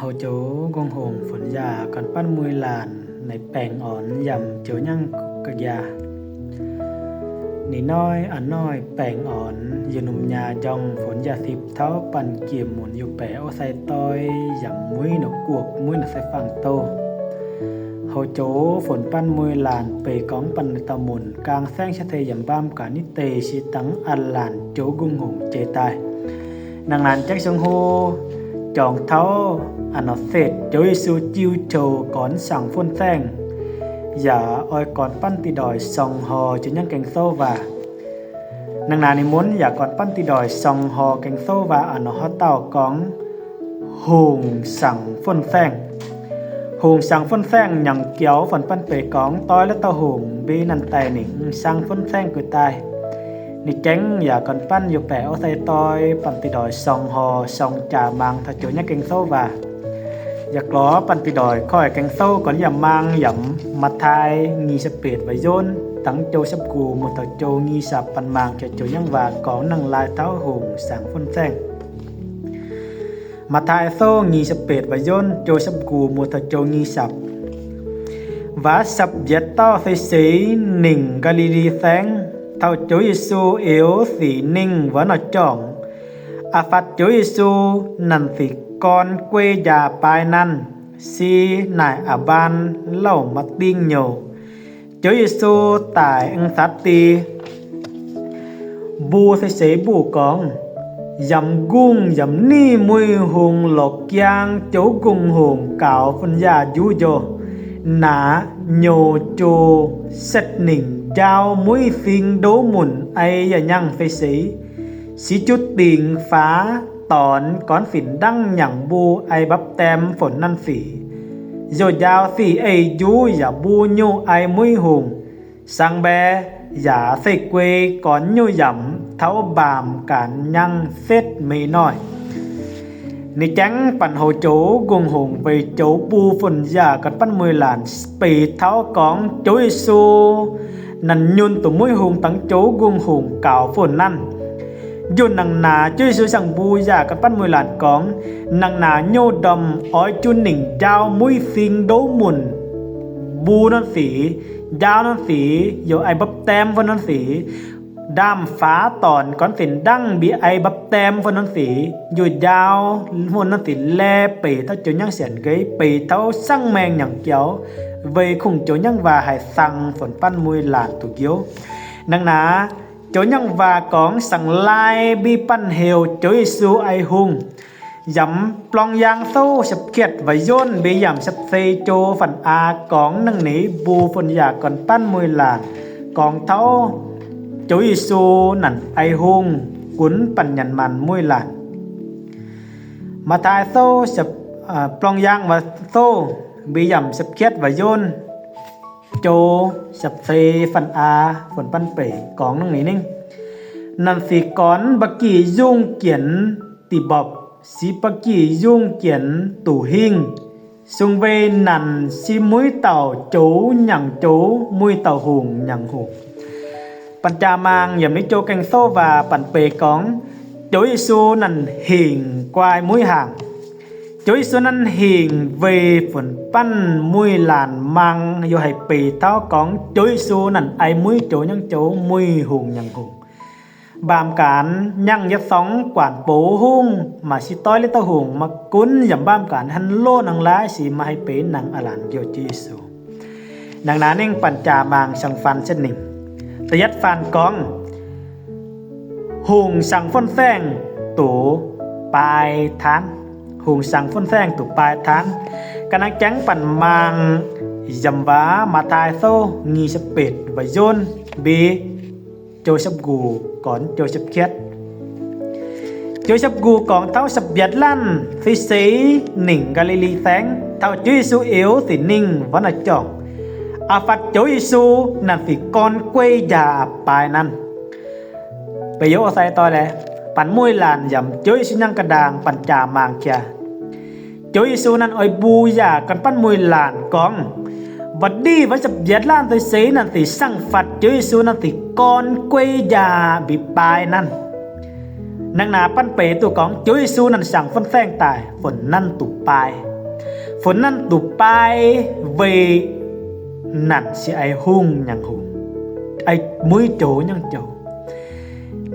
Houx-joux Gong Hungh funx yaac gorn-baanv mueiz-laanh naaic baengh orn yaac joux nyangv ga'njaa. Ninh hnoi a'hnoi baengh orn yiem norm nyaah njorngh funx yaac tipv tauv banh jiex munc yiem baeqc ov sai-doix yaac mueiz norqc guoqv mueiz norqc sai-fangx-douz. Houx-joux funx-baanv mueiz-laanh beic gorngv banh dauh munc gaang saengv cuotv deix yaac mbaam gaax nitv deix se dangv a'laanc joux Gong Hungh jiex daaih. Nangh naanc jangv siang hlo, jorngx tauv a'hnoi setv Ziouv Yesu jiu-toux gornx saangc fuonh saengv, yaac oix gornx baanv diqc ndoic song horc joux nyangv gaeng souv waac. Nangh naanc ninh munv yaac gornx baanv diqc ndoic song horc gaeng souv waac a'hnoi haaix dauh gorngv hungh saangc fuonh saengv. Hungh saangc fuonh saengv nyangc jauv funx baanv beic gorngv doix la'dauh hungh mbe nanc daic ningc saangc fuonh saengv guix daaih. Ninh jangv yaac gornx baanv yiem baeqc ov sai-doix banh diqc ndoic song horc song jaax maang taux joux nyangv gaeng souv waac. Yaac gorngv banh diqc ndoic koiv gaeng souv gornx yaac maang yaac Matv^taai nyic ziepc betv waac yonv dangv joux siepv gux muoz taux joux nyic ziepc banh maang jiex joux nyangv waac gorngv nangh laai tauv hungh saangc fuonh saengv. Matv^taai souv nyic ziepc betv waac yonv joux siepv gux muoz taux joux nyic ziepc. Waac siepv-yietv dauh se seix ningc Gaa^li^li Saengv, taux Ziouv Yesu eux sic ningh wuov norm jorngh. A'fatv Ziouv Yesu, naanc sic gorn guei njaaux baaix nanv, si naaic a'mbaan lauh maaih ding nyouc. Ziouv Yesu daic aengx saax dic. Mbuo se seix mbuo gorngv, yaac m'nqungh yaac m'ninh muih hungh lorz jiang Ziouv Gong Hungh gaux fun yaac njuv njoh, naaic nyouc joux setv ningc njaaux mueiz sing ndouv munc ei yaac nyangv se seix, si juv dingc faaux dornx gornx sinc ndangv nyanc mbuo ei mbapv daem funx nanv sic, youh njaaux sic ei njuv yaac mbuo nyuv ei mueiz hungh, sang mbae yaac se guei gornx nyuv yaac tauv mbaamc gaanx nyangv setv mei noic. Ninh jangv banh houx joux Gong Hungh weic joux mbuo fun yaac gorn-baanv mueiz laanh beix tauv gorngv Ziouv Yesu naanc nyunc duqv mueiz hungh dangv Ziouv Gong Hungh gaux fun nanv. Njunh nangc naaic Ziouv Yesu siang mbuo yaac gorn-baanv mueiz laanh gorngv, nangc naaic nyouv ndorm oix jun ningc njaaux mueiz sing ndouv munc mbuo nanv sic, njaaux nanv sic, youh ei mbapv daem fun nanv sic, ndaamv-faaux dornc gornx sinc ndangv mbi ei mbapv daem fun nanv sic, youh njaaux fun nanv sic laeh beix tauv joux nyangv sienx nqeiv, beix tauv sangv maengh nyangc jauv, weic kungx joux nyangv waac haih sangx funx-baanv mueiz laanh duqv njoux. Nangc naaic joux nyangv waac gorngv saangv laai mbi banh heuc Ziouv Yesu ei hungh. Yaac Blong Yaang Sou siepv-kietv waac yonv mbi yaac siepv-cei joux faanv aax gorngv nangc naaic mbuo fun yaac gorn-baanv mueiz laanh gorngv tauv Ziouv Yesu naanc ei hungh gunv banh nyanc maanc mueiz laanh. Matv^taai Sou, Blong Yaang waac Sou mbi yaac siepv-kietv waac yonv joux siepv-cei faanv aax funx-baanv beic gorngv nangc naaic ningv, naanc sic gornx ba'gi yungh jienx diqc mborpc, si ba'gi yungh jienx duqc hingh, sung weic naanc si mueiz dauh joux nyangc joux, mueiz dauh hungh nyangc hungh. Banh jaax maangc yiem naaiv joux gaeng-souv waac banh beic gorngv, Ziouv Yesu naanc hingc guai mueiz hangc. Ziouv Yesu naanc hingc weic funx-baanv mueiz laanh maang youh haih beix tauv gorngv Ziouv Yesu naanc ei mueiz joux nyangv joux, mueiz hungh nyangc hungh. Mbaamc gaanx nyangv yietc sorngv guanc boux hungh, maaih si doix la'dauh hungh, maaih gunv yaac mbaamc gaanx hnangv loz hnangv laaix se maaih haih beix nangc a'laanc njoux Ziouv Yesu. Nangc naaic ningv banh jaax maangc siang-faanx setv ningc. Da'yietv faanx gorngv, hungh saangx fuonh saengv doqc baai taanv. Hungh saangx fuonh saengv doqc baai taanv. Ga'naaiv jangv banh maangc yiem waac Matv^taai Sou nyic ziepc betv waac yonv mbi joux siepv-nqox gornx joux siepv-kietv. Joux siepv-nqox gorngv taux siepv-yietv laanh se seix ningc Gaa^li^li Saengv, taux Ziouv Yesu eux sic ningh wuov norm jorngh. A'fatv Ziouv Yesu naanc sic gorn guei njaaux baai nanv. Beiv youh ov sai doix laeh, banh mueiz laanh yiem Ziouv Yesu nyangv ga'ndaangc banh jaax maangc jaax. Ziouv Yesu naanc oix mbuo yaac gorn-baanv mueiz laanh gorngv, ba'dih wuov siepv-yietv laanh se seix naanc sic sangh fatv Ziouv Yesu naanc sic gorn guei njaaux mbi baai nanv. Naang naaic banh beic duqv gorngv Ziouv Yesu naaic siang fun saeng daaih funx nanv duqv baai. Funx nanv duqv baai weic naaic se ai hungh nyangc hungh, ai muiv joux nyangc joux.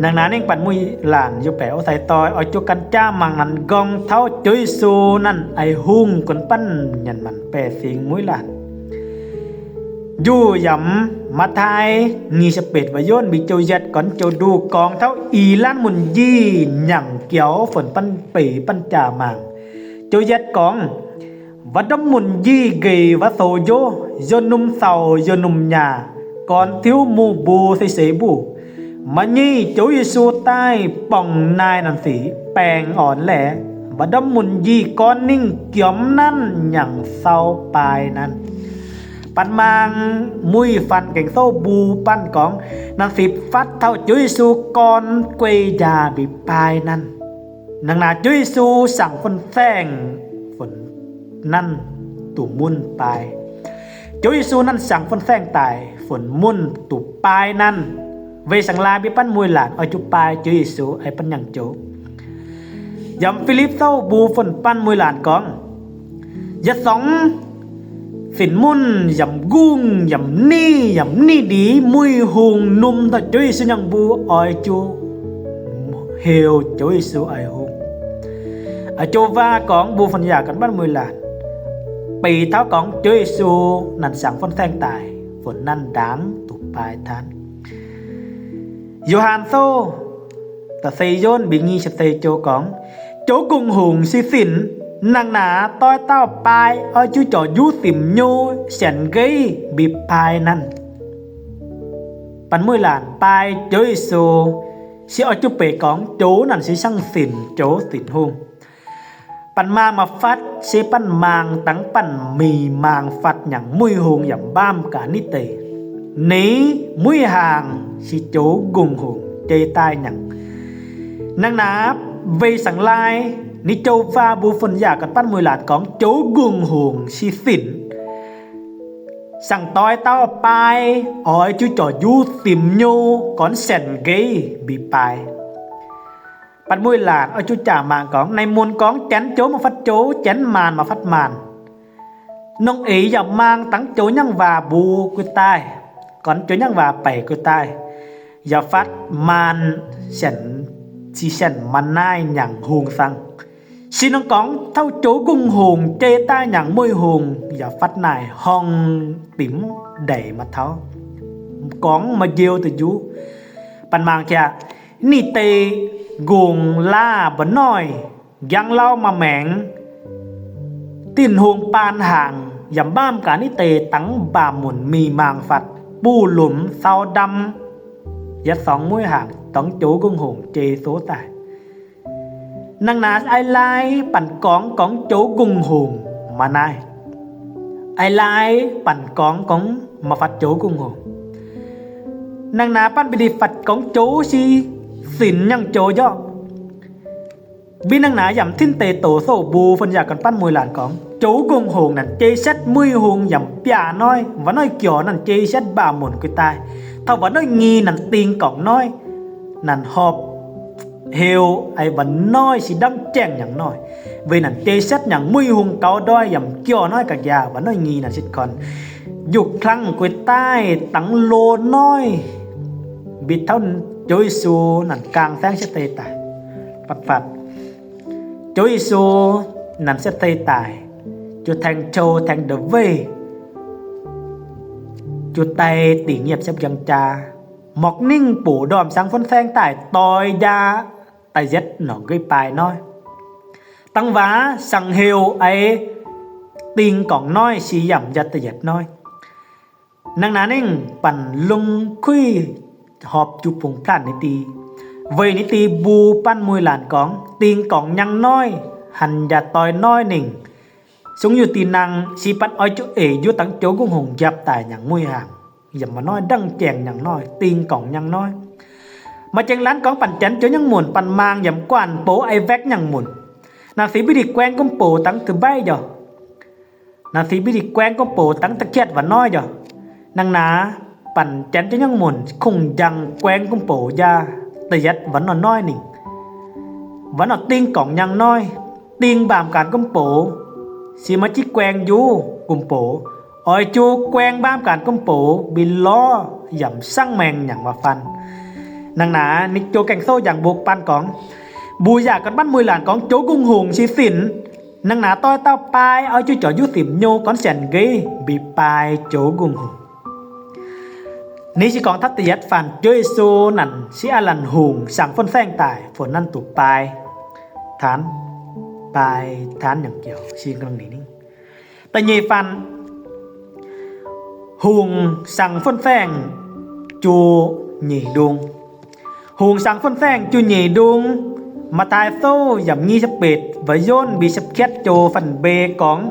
Naang naaic ninh banh muiv laanh yiem baeqc wuov sai-doix oix jiu gan jaa mangc nanc nqorng tauv Ziouv Yesu naaic ai hungh gunv banh nyanc maanc baeqc fingx muiv laanh. Njuv yaac Matv^taai nyic ziepc betv waac yonv mbic joux yietv gorn joux nduh gorngv taux i lanv munc njic nyangc jaux funx banh beic banh jaa mangc. Joux yietv gorngv, Waac ndorm munc njic nqec waac soux njoux, youh num sauc youh num nyaah, gorn tiuv muh mbuo se seix mbuv. Maaih nyei Ziouv Yesu daaih borngz naaic nanc sic baengh orn laeh, waac ndorm munc njic gorn ninh giomz nanv nyangc sau baai nanv. Banh maang muic faanh gaengh souv mbuo banh gorngv, nanc sic fatv taux Ziouv Yesu gorn guei njaaux mbic baai nanv. Naang naaic Ziouv Yesu siang fun saeng funx nanv duqv munv baai. Ziouv Yesu naaic siang fun saeng daaih funx munv duqv baai nanv. Weic saeng-laai mbiv banh muic laanh oix jiu baai Ziouv Yesu, ai banh nyangc joux. Yaac Filipv souv mbuo funx banh muic laanh gorngv, yietc songx sinc munv yaac m'nqungh yaac m'ninh yaac m'ninh ndiev muic hungh num daaih Ziouv Yesu nyangc mbuo oix jiu heuc Ziouv Yesu oix hungh. Joux waac gorngv mbuo funx yaac gan banh muic laanh beic taux gorngv Ziouv Yesu naaic siang fun saeng daaih funx nanv ndaangc duqv baai tanv. Yo^han souv da'feix yonv mbic nyic ziepc deix joux gorngv, Joux Gong-Hungh se sinc. Naang naaic doix dauh baai oix jiu jorc njuv simc nyou sienx nqeiv mbic baai nanv. Banh muic laanh baai Ziouv Yesu se oix jiu beic gorngv joux naaic se siang sinc, joux sinc hungh. Banh maang maaih fatv se banh maang dangx banh mingh maang fatv nyangc muic hungh yaac mbaamv gaax nitv deix. Neix muic haangh se joux Gong-Hungh jei daaih nyangc. Naang naaic weic saeng-laai ninh joux waac mbuo funx yaac gan banh muic laanh gorngv joux Gong-Hungh se sinc. Siang doix dauh baai oix jiu jorc njuv simc nyou gorn sienx nqeiv mbic baai. Banh muic laanh oix jiu jaax maanc gorngv naaic munc gorngv janx joux maaih fatv joux, janx maanc maaih fatv maanc. Nongh eix yaac maang dangx joux nyangv waac mbuox guih daaih, gorn joux nyangv waac beic guih daaih, yaac fatv maanc sienx, sienx maanc naaiv nyangc hungh fang. Se nor gorngv taux joux Gong-Hungh jei daaih nyangc muic hungh yaac fatv naaic horngh dimv ndeic maaih taux, gorngv maaih njoux deix njuv. Banh maang aqv, ninh deix nqongh laav mba'hnoi, njang lauh maaih maengx, Tin-Hungh baan hnaangx yaac mbaamv gaax nitv deix dangx mbaamh munc mingh maang fatv, buv lumz, sau ndam, yietc songx muic haangx dangx joux Gong-Hungh jei soux daaih. Naang naaic ai lai banh gorngv gorngv joux Gong-Hungh maaih naaiv. Ai lai banh gorngv gorngv maaih fatv joux Gong-Hungh. Naang naaic banh bieqc fatv gorngv joux se sinc nyangc joux njoh. Mbiv naang naaic yaac m'zing deix doqc souv mbuo funx yaac gan banh muic laanh gorngv joux Gong-Hungh naaic jei setv muic hungh yaac biaav noiv, waac noiv jauv naaic jei setv mbaamh munc guih daaih. Taux waac noiv nyei naaic ding gorngc noiv, naaic horpc heuc waac noiv se ndangv jaengh nyangc noiv, weic naaic jei setv nyangc muic hungh gaux ndoih yaac m'jauv noiv ga'njaa waac noiv nyei naaic setv gorn njuqc klang guix daaih dangx loz noiv. Mbiv taux Ziouv Yesu naaic gaang saengv setv deix daaih, banh fatv Ziouv Yesu naaic setv deix daaih, jiu taeng qou taeng ndeic weih, jiu daaih dingc nyiemc siepv njang jaa, morc ningv buoqc ndorm siang fun saeng daaih doix njaa da'yietv norqc nqeiv baai noiv. Dangh waac siang heuc eix ding gorngc noiv se yaac m'jaa da'yietv noiv. Naang naaic ninh banh lungh kuiv horpc jiu bungx planh nitv deix, weic nitv deix mbuo banh muic laanh gorngv ding gorngc nyang noiv, hanc yaac doix noiv ningh. Sung yuh dinh nangh se banh oix jiu eix njuov dangx joux Gong-Hungh njapc daaih nyangc muic haangh, yaac maaih noiv ndangv jaengh nyangc noiv, ding gorngc nyang noiv. Maaih jangx lanv gorngv banh janx joux nyangv munc, banh maang yaac m'guanh boux ai waeqv nyangc munc. Naaic se mbiv deix guaeng gomv boux dangx tuix mbaiv njoh. Naaic se mbiv deix guaeng gomv boux dangx da'qiatv waac noiv njoh. Naang naaic banh janx joux nyangv munc kungx njang guaeng gomv boux njaa da'yietv waac noiv noiv ningh. Waac norm ding gorngv nyangv noi, ding mbaamh ganh gomv box, se maiv jiv guaeng njuov gomv box, oix zuqc guaeng mbaamh ganh gomv box mbi lorz yaac sang maengx nyanc maaih faan. Nangh naaic ninh joux gaengh sou yangh mbuo baan gorngv, mbuo yaac gan banv mueiz laanh gorngv joux gungh hungc se sin. Nangh naaic doix dauh baaix oix zuqc jauv njuov simc nyou gorngv sienx nqeiv mbi baaix joux gungh hungc. Ninh se gorngv taux da'yietv faanh Ziouv Yesu naanc se aav lanc hungh sangx fun saeng daaih funx nanv duqv baaix taanv, baaix taanv nyangc jauv se ninh. Da'nyeic faanh hungh sangx fun saeng juv nyeic ndung. Hungh sangx fun saeng juv nyeic ndung, Matv^taai Sou yaac nyic ziepc betv waac yonv mbi ziepc kietv joux faanh mbeix gorngv,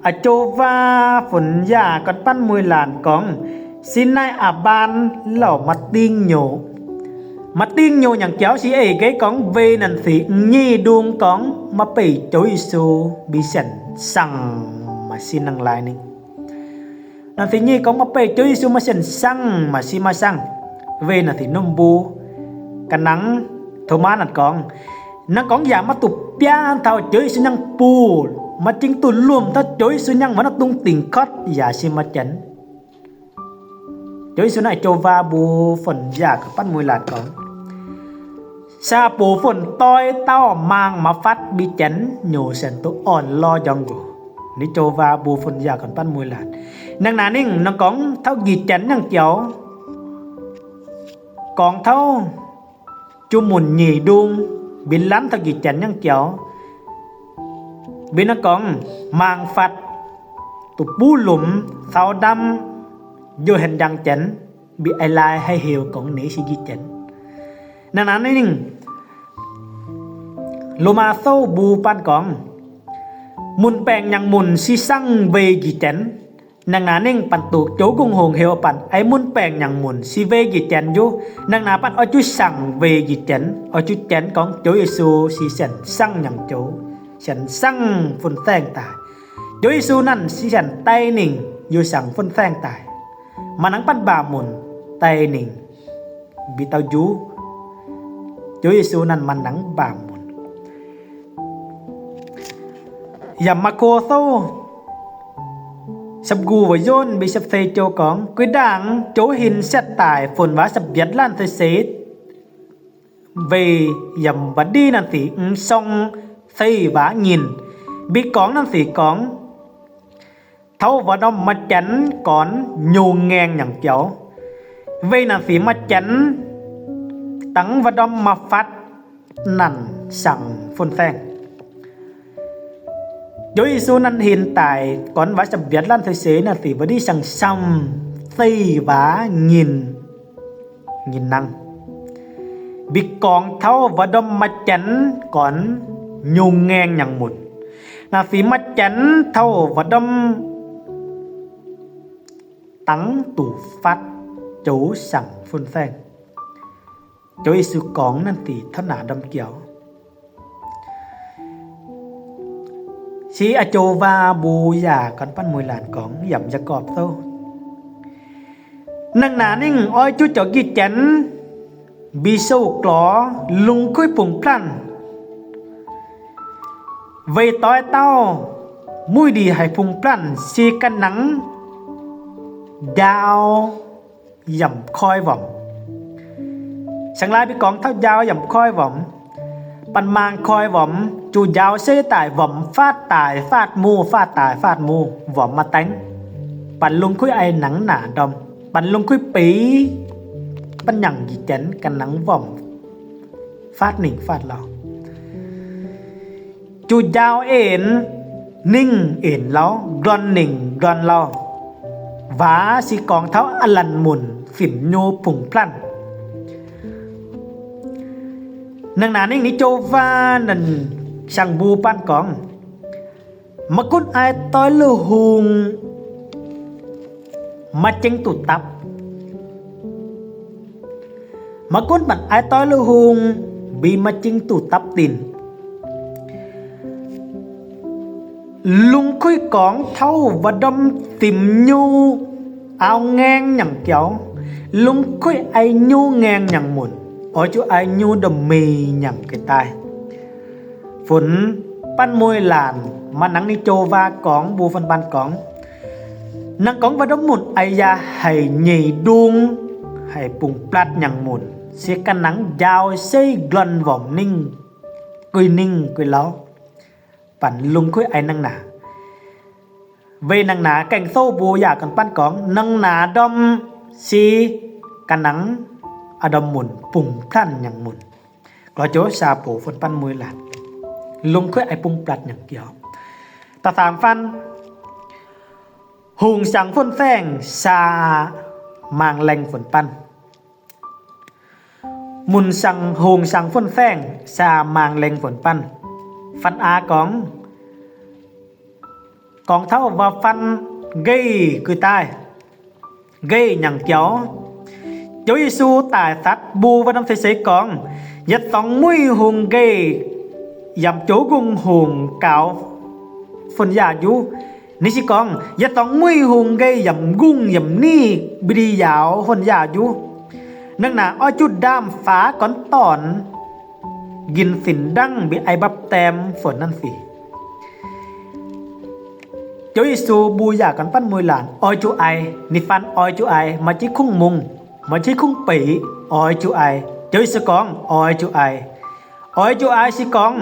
a'joux waac funx yaac gan banv mueiz laanh gorngv, Sinaai a'baan lauh maaih ding nyouc. Maaih ding nyouc nyangc jauv se eix nqeiv gorngv weic naanc sic nyeic ndung gorngv maaih beih Ziouv Yesu mbi sienx sangv maaih sin nangh laai ninh. Naanc sic nyeic gorngv maaih beih Ziouv Yesu maaih sienx sangv maaih sin maaih sangv. Weic naanc sic norm mbuo ga'nangv Tomaa naanc gorngv, naaiv gorngv yaac maiv duqv biaa taux Ziouv Yesu nyangv buv, maiv jingx duqv luomh taux Ziouv Yesu nyangv waac norm dungz dingc kotv yaac sin maaih janx. Ziouv Yesu naaiv joux waac mbuo funx yaac gan banv mueiz laanh gorngv, Saah bouc funx doix dauh maangh maaih fatv mbi janx nyouc sienx duqv orn-lorh njorngv nqox. Ninh joux waac mbuo funx yaac gan banv mueiz laanh. Nangh naaic ninh nor gorngv taux nqi janx nyangc jauv, gorngv taux juv munc nyeic ndung, mbi lanv taux nqi janx nyangc jauv, mbi nor gorngv maangh fatv duqv buv lomc, caux ndamv, njoux henv njang janx, mbi eix-laaix haih heuc gorngv ninh se nqi janx. Nangh naaic ninh Lomaa Sou mbuo baan gorngv, mun baengc nyaangc munc se sangv weic nqi janx. Nangh naaic ninh baan duqv joux gungh hungh heuc baan ei mun baengc nyaangc munc se weic nqi janx njuv. Nangh naaic baan oix zuqc sangv weic nqi janx, oix zuqc janx gorngv Ziouv Yesu se sienx sangv nyaangc joux, sienx sangv fun saeng daaih. Ziouv Yesu naanc se sienx daaih ninh yaac sangv fun saeng daaih. Maaih nangv baan mbaamh munc daaih ninh mbi dauh njuv. Ziouv Yesu naanc maaih nangv mbaamh munc. Yaac Maako Sou, Sou-Mbuo Waac Yonv mbi se fei joux gorngv, guix ndaangc joux hinc siatv daaih funx waac se mbietc laanh se seix, weic yaac mba'ndi naanc sic m'song se waac nyinh, mbi gorngv naanc sic gorngv, taux waac ndorm maaih janx gornx nyungc ngaengc nyangc jauv, weic naanc sic maaih janx dangx waac ndorm maaih fatv naanc sangv fun saeng. Ziouv Yesu naanc hinc daaih gornx waac se mbietc laanh se seix naanc sic mba'ndi sangv samv se waac nyinh, nyinh nangh. Mbi gorngv taux waac ndorm maaih janx gornx nyungc ngaengc nyangc munc. Naanc sic maaih janx taux waac ndorm dangx duqv fatv joux sangv fun saeng. Ziouv Yesu gorngv naanc sic taux naaic ndorm jauv. Se a'joux waac mbuo yaac gan banv mueiz laanh gorngv yaac Yaagorpc Sou. Nangh naaic ninh oix zuqc jauv nqi janx mbi sou-glorx lungh kuiv bungx blanv, weic doix dauh muiv ndie haic bungx blanv se ganh nangv njaaux yaac koi womc. Saeng-Laai mbi gorngv taux njaaux yaac koi womc, banh maang koi womc, zuqc njaaux se daaih womc faatv daaih faatv muv, faatv daaih faatv muv, womc maaih daengv. Banh lungh kuiv ai nangv naaic ndorm, banh lungh kuiv beix, banh nyaangc njiec janx ganh nangv womc faatv ningc faatv lauh. Zuqc njaaux en, ningh en lauh, nqorn ningc nqorn lauh. Waac se gorngv taux a'lanc munc fim nyu bungx blanv. Nangh naaic ninh nyei joux waac naaic saeng-mbuo baan gorngv, maiv gunv ai doix lui-hungh maiv jengx duqv dapv, maiv gunv mbatc ai doix lui-hungh mbi maiv jengx duqv dapv dinc. Lungh kuiv gorngv taux waac ndorm fim nyu aaux ngaeng nyangc jaux, lungh kuiv ai nyu ngaeng nyangc munc, oix zuqc ai nyu ndorm-mingh nyangc ga'daaih. funx banh muih laanc, maaih nangv ninh joux waac gorngv mbuox funx baan gorngv, naaiv gorngv waac ndorm munc eix yaac haic nyeic ndung, haic bungx blatc nyanc munc, se ganh nangv njaaux seiv nqlorn wormx ningv, guix ningv guix lauh, banh lungh kuiv eix nangh naaic. Weic nangh naaic gaengh souv mbuo yaac gan banh gorngv nangh naaic ndorm se ganh nangv a'ndorm munc bungx blatc nyanc munc. Lorz joux saa box funx banh muih laanc, lungh kuiv eix bungx blatc nyanc biaux. Da'faam faan, hungh siang-fuonh saengv saa maang laengh funx banh. Munc siang, hungh siang-fuonh saengv saa maang laengh funx banh. Faan aav gorngv, gorngv taux waac-faan nqeih guih daaih, nqeih nyanc biaux. Ziouv Yesu daaih satv mbuo wuov norm seix seix gorngv, yietc dorngx muic hungh nqeih yaac joux nqungh hungh gaux fu'nyaah njuv. Ninh se gorngv yietc dorngx muic hungh nqeih yaac nqungh yaac nitv bidih yaauc fu'nyaah njuv. Nangh naaic oix zuqc ndaamv-faaux gorn dorn nqinx sin ndangv mbi ai mbapv daem funx nanv sic. Ziouv Yesu mbuo yaac gan banh muih laanc oix zuqc ai. Ninh faan oix zuqc ai, maaih jienv kungx mungz, maaih jienv kungx beic, oix zuqc ai. Ziouv Yesu gorngv oix zuqc ai. Oix zuqc ai se gorngv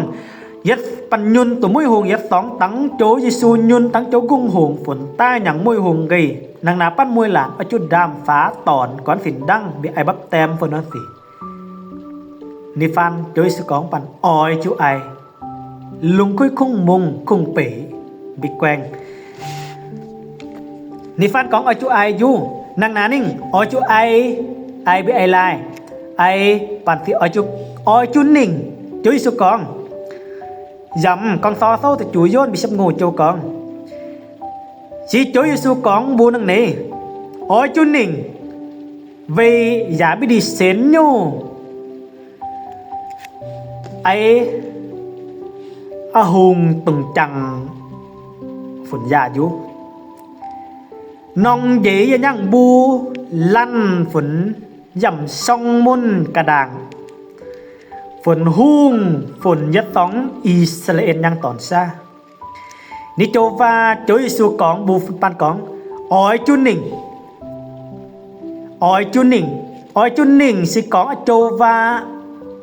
yietc banh nyunc duqv muic hungh, yietc dorngx dangx joux Yesu nyunc, dangx joux nqungh hungh funx daaih nyanc muic hungh nqeih. Nangh naaic banh muih laanc oix zuqc ndaamv-faaux dorn gorn sin ndangv mbi ai mbapv daem funx nanv sic. Ninh faan Ziouv Yesu gorngv banh oix zuqc ai. Lungh kuiv kungx mungz kungx beic mbi guaengh. Ninh faan gorngv oix zuqc ai njuv. Nangh naaic ninh oix zuqc ai, ai mbi ai laaih, ai banh sic oix zuqc, oix zuqc ningh. Ziouv Yesu gorngv, yaac gorngv sou souv da'juov yonv mbi sepv ngooh joux gorngv, se Ziouv Yesu gorngv mbuo nangh naaic, oix zuqc ningh, weic yaac mbiv ndih senx nyouh ai, a'hungh dungz jangx funx yaah njuv. Norm njex yaac nyangv mbuo lanv funx yaac song mun ga'ndaangc, funx hungh, funx yietc dorngx I^saa^laa^en nyangv dorn saav. Ninh joux waac Ziouv Yesu gorngv mbuo baan gorngv, oix zuqc ningh. Oix zuqc ningh. Oix zuqc ningh se gorngv joux waac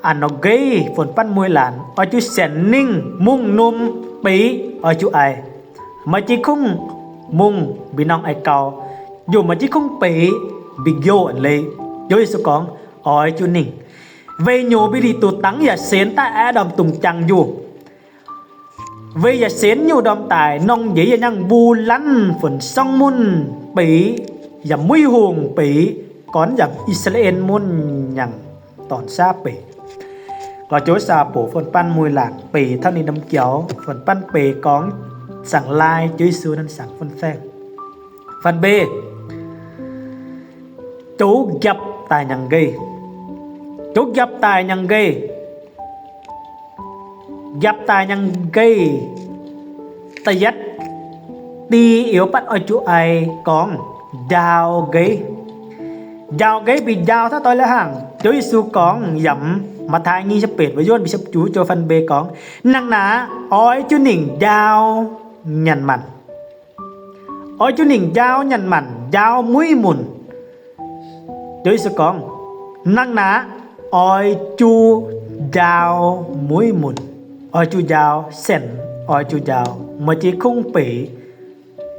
a'hnoi nqeiv funx banh muih laanc oix zuqc sienx ningh mungh num beic oix zuqc ai. Maaih jiex kungx mungh mbi norm ai gau, yaac maaih jiex kungx beic mbi njoux a'hneiv. Ziouv Yesu gorngv, oix zuqc ningh. Weic nyungc mbi ndih duqv dangx yaac senx daaih aqv ndorm dungz jangx njuh. Weic yaac senx nyuh ndorm daaih norm njex yaac nyangv mbuo lanv funx song mun beic, yaac muiv hungh beic, gorn yaac I^saa^laa^en mun nyangv dorn saav beic. Lorz joux saa box funx banh muih laanc beic taux ninh ndorm jaux, funx banh beic gorngv zaangc laai Ziouv Yesu nanv siang-fuonh saengv. Fanh mbeix, joux nqapv daaih nyangc nqeih. Joux nqapv daaih nyangc nqeih. Nqapv daaih nyangc nqeih. Da'yietv diuh batv oix zuqc ai gorngv njaaux nqeiv. Njaaux nqeiv bieqc njaaux taux doix la'hangh. Ziouv Yesu gorngv yaac Matv^taai nyic ziepc betv wuov yonv mbi ziepc juov joux fanh mbeix gorngv, nangh naaic oix zuqc ningc njaaux nyanc maanc. Oix zuqc ningc njaaux nyanc maanc, njaaux muiv munc. Ziouv Yesu gorngv, nangh naaic oix zuqc njaaux muiv munc, oix zuqc njaaux saenx, oix zuqc njaaux maaih jiex kungx beic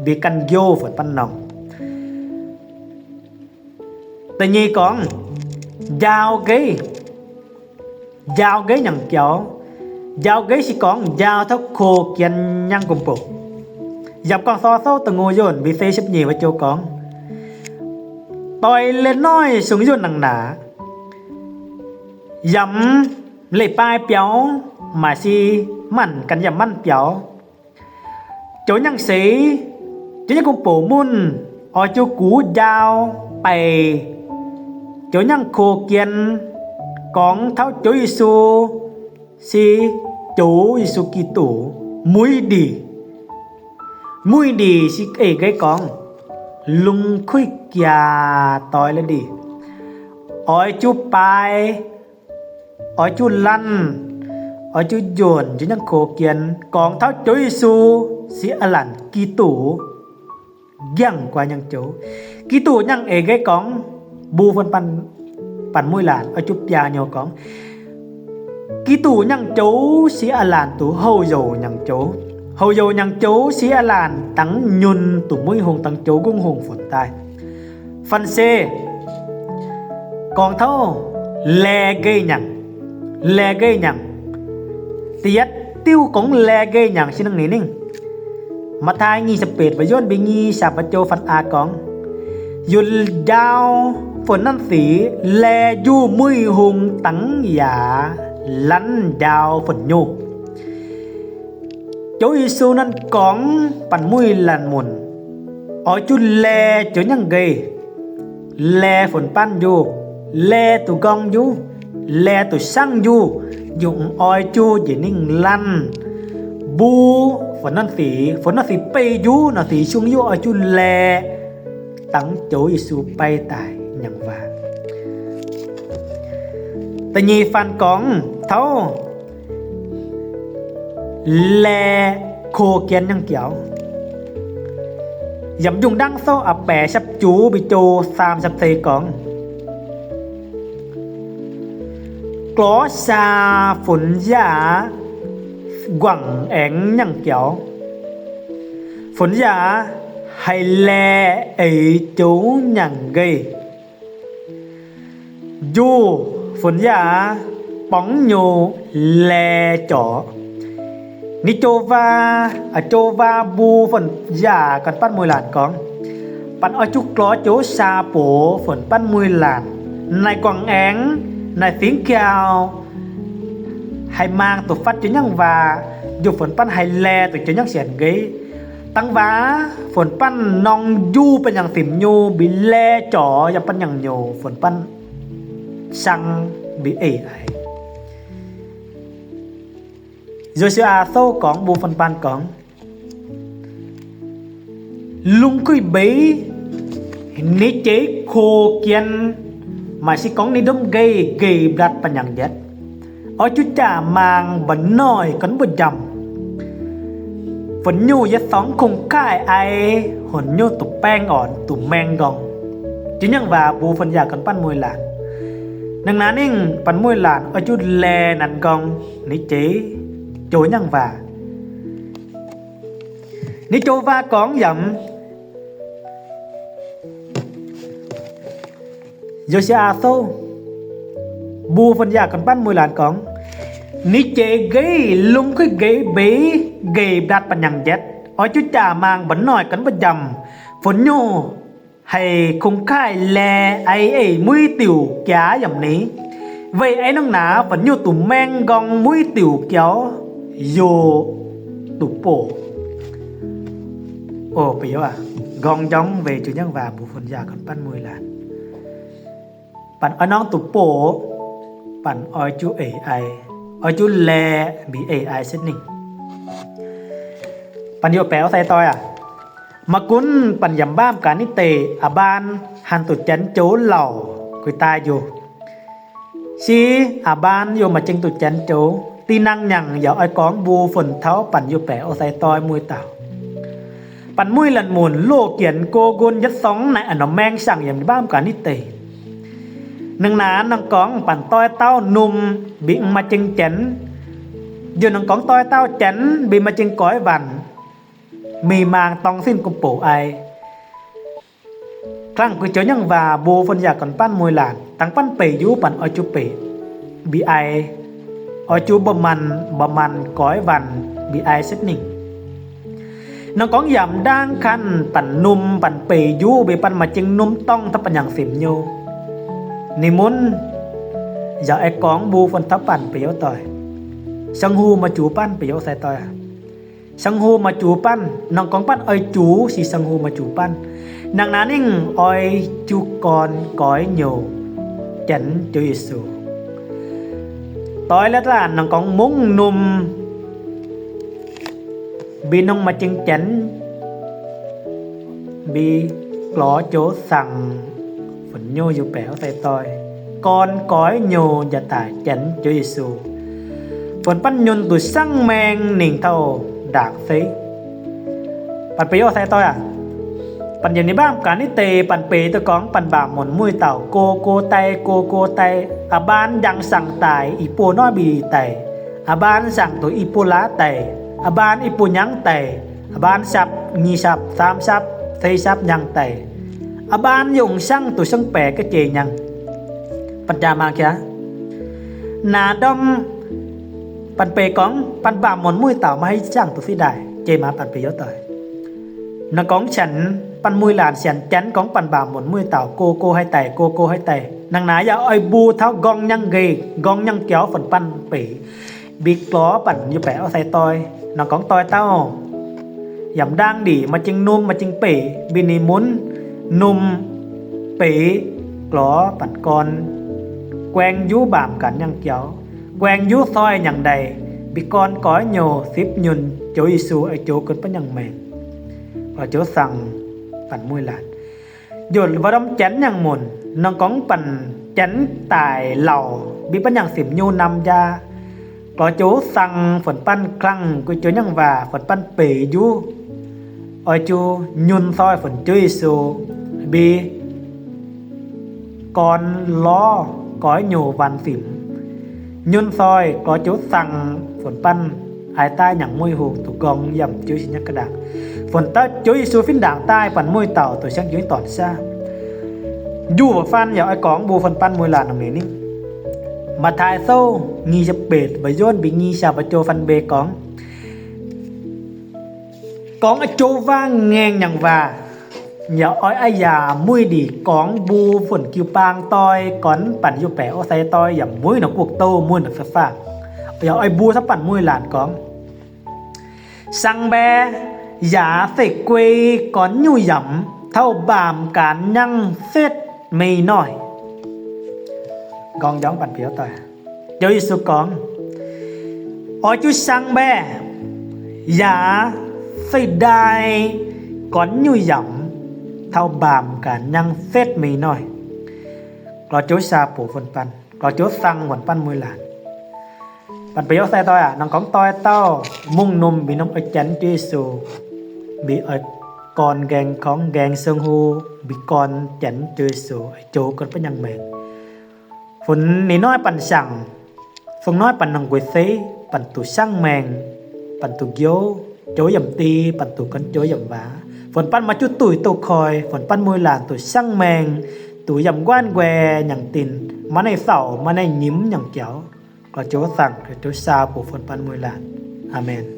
mbi ganh njoux funx banh norm. Da'nyeic gorngv, njaaux nqeiv. Njaaux nqeiv nyangc biaux. Njaaux nqeiv se gorngv njaaux taux kox jienv nyangv gomh bouc. Yaac gorngv sou souv da'ngox yonv mbi se ziepc nyeic wuov joux gorngv, doix leiz-noiv sung yunc nangh naaic, yaac leiz-baaix biaux, maaih si manc ganh yaac manc biaux. Joux nyangv seix, joux nyangv gomh bouc munc, oix zuqc gux njaaux daic joux nyangv kox jien, gorngv taux Ziouv Yesu se Ziouv Yesu Giduc. Muiv ndih, muiv ndih se eix nqeiv gorngv lungh kuiv jaax doix la'ndih. Oix zuqc baaix, oix zuqc lanv, oix zuqc njuonc njiec nyangv kox jienv gorngv taux Ziouv Yesu se aav laanh Giduc, njang guai nyangc joux. Giduc nyangc eix nqe gorngv, mbuo fun-fun, Banh Muih Laanh oix zuqc biaa nyouh gorngv, Giduc nyangc joux se aav laanh duqv houh youc nyangc joux. Houh youc nyangc joux se aav laanh dangx nyunc duqv muiv hungh, dangx joux nqungv hungh funx daaih. Faa^ni^se gorngv taux laeqc nqe nyangc, laeqc nqe nyangc. Da'yietv diuh gorngv laeqc nqe nyangc se hnangv naaiv ninh. Matv^taai nyic ziepc betv, mbuo yiem mbuo nyei saah ba'joux fun-aa gorngv, Yunh ndaau funx nanv sic laeqc njuh muiv hungh dangx yaac lanv ndaau funx nyuh. Ziouv Yesu naaiv gorngv Banh Muih Laanh munc oix zuqc laeqc joux nyangv nqe, laeqc funx baan njuh, laeqc duqv nqorngv njuh, laeqc duqv sangv njuh, yungz oix zuqc njiec ninh laanh mbuo funx nanv sic, funx nanv sic beih njuh, nanv sic sung njuh, oix zuqc laeqc dangx Ziouv Yesu bai daaih nyangc waac. Da'nyeic faan gorngv taux laeqc kox jienv nyangc jaux. Yiem Yungh Ndaangv Sou a'baeqc ziepc juov mbu'ziex saam ziepc ceix gorngv, Glorv saa funx yaah guangc aengx nyangc jaux. Funx yaah haih laeqc eix joux nyangc nqe. Njuh funx yaah borngz nyouh laeqc jorqc. Ni joux waac, joux waac mbuo funx yaah gan Banh Muih Laanh gorngv, banh oix zuqc glorv joux saa box funx Banh Muih Laanh. Naaic guangc aengx, naaic fingx kaux haih maang duqv fatv joux nyangv waac, njuh funx banh haih laeqc duqv joux nyangv sienx nqe. Dangh waac funx banh norm njuh banh nyangc simx nyouh mbi laeqc jorqc yaac banh nyangc nyouh funx banh sang mbi eix aic. Yo^su^waa Sou gorngv mbuo funx banh gorngv, lungh kuiv mbeix, ninh jeix kox jienv, maaih se gorngv ninh ndopv nqe nqeic mblatc banh nyangc njiec, oix zuqc jaax maang mba'noi gorn mbu'njamc, funx nyouh yietc sorngx kungx-kaaih ai, funx nyouh duqv baeng orn, duqv maeng nqorngv. Joux nyangv waac mbuo funx yaah gan Banh Muih Laanh. Nangh naaiv ninh Banh Muih Laanh oix zuqc laeqc nanc nqorngv ninh jeix joux nyangv waac. Ninh joux waac gorngv yaac Yo^su^waa Sou, mbuo funx yaah gan Banh Muih Laanh gorngv, ninh jeix nqeiv lungh kuiv nqeiv mbeix nqeic mblatc banh nyangc njiec, oix zuqc jaax maang mba'noi gan mbu'njamc, funx nyouh haih kungx-kaaih laeqc ai eix muiv diuc jaax yaac ni. Weic aengx nangh naaiv funx nyouh duqv maeng nqorngv muiv diuc jauv yaac duqv bouc. O, ba'youz aac, nqorngv njorngv weic joux nyangv waac mbuo funx yaah gan Banh Muih Laanh. Banh oix norm duqv bouc, banh oix zuqc eix ai, oix zuqc laeqc mbi eix ai setv ninh. Banh youh baeqc wuov sai-doix aac, maiv gunv banh yaac mbaamv gaax nitv deix a'baan hanc duqv janx joux lauc guix daaih njoux. Se a'baan yaac maaih zingh duqv janx joux, da'nangv nyanc yaac oix gorngv mbuo funx taux banh youh baeqc wuov sai-doix mueiz dauh. Banh Muih Laanh munc loz-gienx go nqun yietc sorngx naaic a'norm maeng saangc yaac mbaamv gaax nitv deix. Nangh naaiv nangh gorngv banh doix dauh m'numz mbi maaih zingh janx, njoux nangh gorngv doix dauh janx mbi maaih zingh goiv waanc, mingh maang dorng sin gunv bouc ai. Kangv guix joux nyangv waac mbuo funx yaah gan Banh Muih Laanh dangx banh beic njuv banh oix zuqc beic mbi ai, oix zuqc mba'maanh mba'maanh goiv waanc mbi ai setv ninh. Nangh gorngv yaac m'ndangv kanh banh m'numz banh beic njuv mbi banh maaih zingh m'numz dorng taux banh nyangc simx nyouh. Ninh mun yaac aengx gorngv mbuo funx taux banh ba'youz doic, Sang Hu maaih juix banh ba'youz sai-doix aac. Sang Hu maaih juix banh, nangh gorngv banh oix juix se Sang Hu maaih juix banh. Nangh naaiv ninh oix zuqc gorn goiv nyouh janx Ziouv Yesu. Doix la'daaih nangh gorngv mungv m'numz mbi nongx maaih zingh janx mbi lorz joux saangc funx nyouh youh baeqc wuov sai-doix, gorn goiv nyouh njiec daaih janx Ziouv Yesu. funx banh nyunc duqv siang-maeng ningc taux ndaangc seix. Banh beix ov sai doic aac, banh yienc ninh mbaam gaax naaiv deix banh beix duqv gorngv banh mbaamh munc mueiz dauh go go daaih, go go daaih, a'baan njang sangx daaih, i buo norv mbic daic, a'baan sangx duqv i buo laav daic, a'baan i buo nyangv daic, a'baan sapv, nyic sapv, saam sapv, se sapv nyangh daic, a'baan yungh siang duqv siang-baeqc ga'jeiv nyangh. Banh jaa maah aqv. Naaiv ndorm banh beix gorngv banh mbaamh munc mueiz dauh maiv haih siang duqv fiqv daaih, jeiv maah banh beix ov doic. Naaiv gorngv sienx banh mueiz laanh sienx janx gorngv banh mbaamh munc mueiz dauh go go haih daic, go go haih daic. Nangc naaiv yaac oix mbuo taux nqorngv nyangv nqeic, nqorngv nyangv jauv funx banh beix, mbic glorv banh yiu baeqc ov sai doic. Naaiv gorngv doix dauh yaac ndaangc ndiev maaih jing num maaih jing beix, mbic ninh mun num beix glorv banh gorn, guaeng njuov mbaamh gaax nyangv jauv, guaeng njuov soi nyangh ndaih, mbic gorn goiv nyouh sipv nyunc, joux Yesu oix joux gunv baav nyangh maengc, oix joux sangx banh mueiz laanh. Njorqc wuov ndorm janx nyangh munc, naaiv gorngv banh janx daic lauh, mbic baav nyangh simc nyuv nam njaa, gorx joux sangx funx banh klang, guei joux nyangh waac funx banh beix njuv, oix joux nyunc soi funx joux Yesu, mbic gorn lorz goiv nyouh waanc simc, nyunc soi gorx joux sangx funx banh aaix daaih nyangx mueiz hungh duqv nqorngv yiem joux Yesu nyei ga'ndaangc, funx dauh joux Yesu fih ndaangc daaih banh mueiz dauh duqv siang jienv dorn saav. Njuov faan yaac oix gorngv mbuo funx banh mueiz laanh nongc ninh. Matv^taai Sou nyic ziepc betv, mbu'ziex mbic nyic sha mbu'ziex faan mbe gorngv, gorngv joux waac ngaengc nyangc waac, yaac oix a'yaauc mueiz ndiev gorngv mbuo funx jiu-baang doix, gorngv banh yiu baeqc ov sai doix, yaac mueiz norm guoqv-douh, mueiz norm saah faang, yaac oix mbuo cuotv banh mueiz laanh gorngv, Sang mbae yaac se guei gorn nyungc yamc taux mbaamh gaanx nyangv setv mei noic. Joux Yesu gorngv, oix jiu sang mbae yaac se ndai gorn nyungc yamc taux mbaamh gaanx nyangv setv mei noic. Gorx-joux saa-box funx banh, gorx-joux sang funx banh mueiz laanh. Banh beix ov sai doix aac, nangc gorngv doix dauh mungh num mbic norm oix janx Ziouv Yesu, mbic oix gorn nqaeng gorngv nqaeng song hu, mbic gorn janx Ziouv Yesu, oix joux gorn baav nyangh maengc. Funx ninh noic banh siang, fungx noic banh nongh guei seix, banh duqv siang maengc, banh duqv nqouv, joux yiem di, banh duqv gorn joux yiem waac. Funx banh maaih juqv duih douz-koiv, funx banh mueiz laanh duqv siang maengc, duqv yiem nquaanh nquaeh nyangc dinc, maaih naaiv sauc, maaih naaiv nyimv nyangc jaux. Gorx-joux sang, gorx-joux saa-box funx banh mueiz laanh. Aamen.